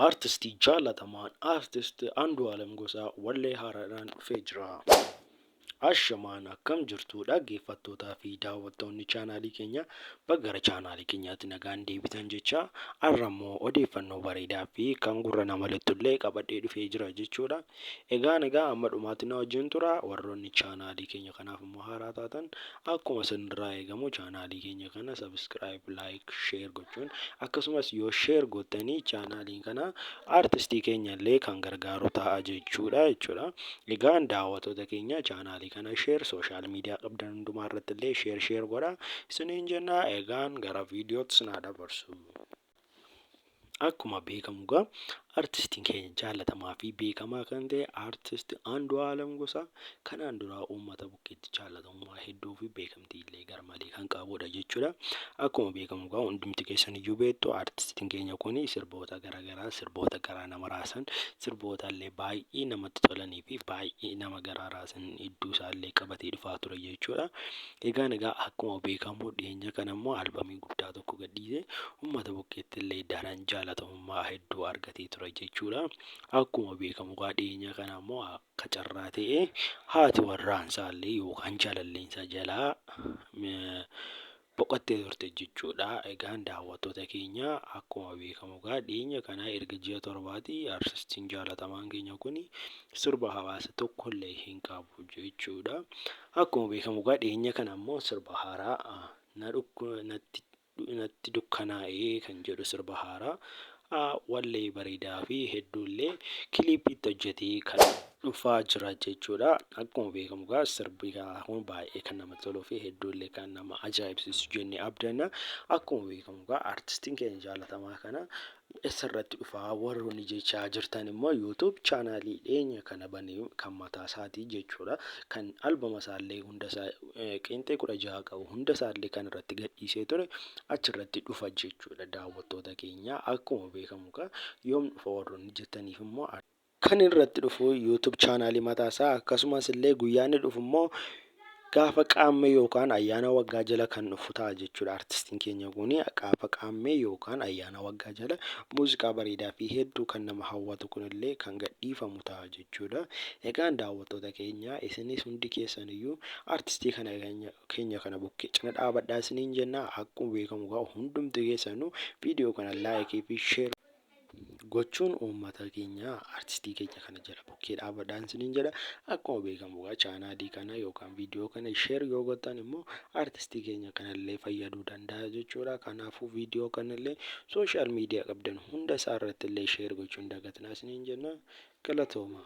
Artistii jaalatamaan Artist Andu'aalem Gosaa wallee haaraadhaan dhufee jira. Ashamaan, akkam jirtu dhaggeeffattootaa fi daawwattoonni chaanaalii keenya? Baga gara chaanaalii keenyaatti nagaan deebitan jecha, har'a immoo odeeffannoo bareedaa fi kan gurra nama lixxullee qabadhee dhufee jira jechuudha. Egaa amma dhumaatti na wajjin tura. Warroonni chaanaalii keenya kanaaf immoo haaraa taatan, akkuma isinirraa eegamu chaanaalii keenya kana subscribe, like, share gochuun, akkasumas yoo share gootanii chaanaaliin kana artistii keenya illee kan gargaaru ta'a jechuudha. Egaan daawwattoota keenya, chaanaalii kana share, social media qabdan hundumaa irratti illee share share godha isiniin jenna. Egaan gara viidiyootti isin haa dabarsu. Akkuma beekamu egaa artistiin keenya jaalatamaa fi beekamaa kan ta'e Artist Andu'aalem Gosaa kanaan dura uummata bukkeetti jaalatamummaa hedduu fi beekamtii illee garmalee kan qabudha jechuudha. Akkuma beekamu egaa hundumti keessan iyyuu beektu, artistiin keenya kun sirboota garaagaraa, sirboota garaa nama raasan, sirboota illee baay'ee namatti tolanii fi baay'ee nama garaa raasan hedduu isaallee qabatee dhufaa ture jechuudha. Egaa akkuma beekamu dhiyeenya kana immoo albamii guddaa tokko gadhiisee uummata bukkeetti illee daran jaalatamummaa hedduu argatee ture jechuudha. Akkuma beekamu egaa dhiyeenya kana immoo akka carraa ta'ee haati warraansaa illee yookaan jaalalleensaa jalaa boqottee turte jechuudha. Egaan daawwattoota keenya, akkuma beekamu egaa dhiyeenya kana erga ji'a 7ti artistiin jaalatamaan keenya kun sirba hawaasa tokkollee hin qabu jechuudha. Akkuma beekamu egaa dhiyeenya kana immoo sirba haaraa "Natti dukkanaa'ee" kan jedhu, sirba haaraa wallee bareedaa fi hedduullee kiliipiitti hojjetee kan dhufaa jira jechuudha. Akkuma beekamu egaa sirbi kun baay'ee kan namatti toluu fi hedduullee kan nama ajaa'ibsiisu jennee abdanna. Akkuma beekamu egaa artistiin keenya jaalatamaa kana eessarratti dhufaa warroonni jechaa jirtan immoo, YouTube chaanaalii dhiyeenya kana banee kan mataa isaatii jechuudha. Kan albama isaallee hundasaa qeenxee 16 qabu hunda isaallee kan irratti gadhiisee ture achirratti dhufa jechuudha, daawwattoota keenya. Akkuma beekamu egaa yoom dhufa warroonni jettaniif immoo, kan irratti dhufu YouTube chaanaalii mataa isaa, akkasumas illee guyyaa inni dhufu immoo gaafa Qaammee yookaan ayyaana waggaa jala kan dhufu ta'a jechuudha. Artistiin keenya kun gaafa Qaammee yookaan ayyaana waggaa jala muuziqaa bareedaa fi hedduu kan nama hawwatu kunillee kan gadhiifamu ta'a jechuudha. Egaan daawwattoota keenya, isinis hundi keessan iyyuu artistii kana keenya kana bukkee cina dhaabadhaa isiniin jenna. Akkuma beekamu egaa hundumti keessanuu viidiyoo kana like fi share gochuun uummata keenya, artistii keenya kana jala bukkee dhaabadhaan isiniin jedha. Akkuma beekamu egaa chaanaalii kana yookaan viidiyoo kana share yoo gootan immoo artistii keenya kanallee fayyaduu danda'a jechuudha. Kanaafuu viidiyoo kanallee social media qabdan hunda isaa irratti illee share gochuun dagatinaa isiniin jenna. Galatooma.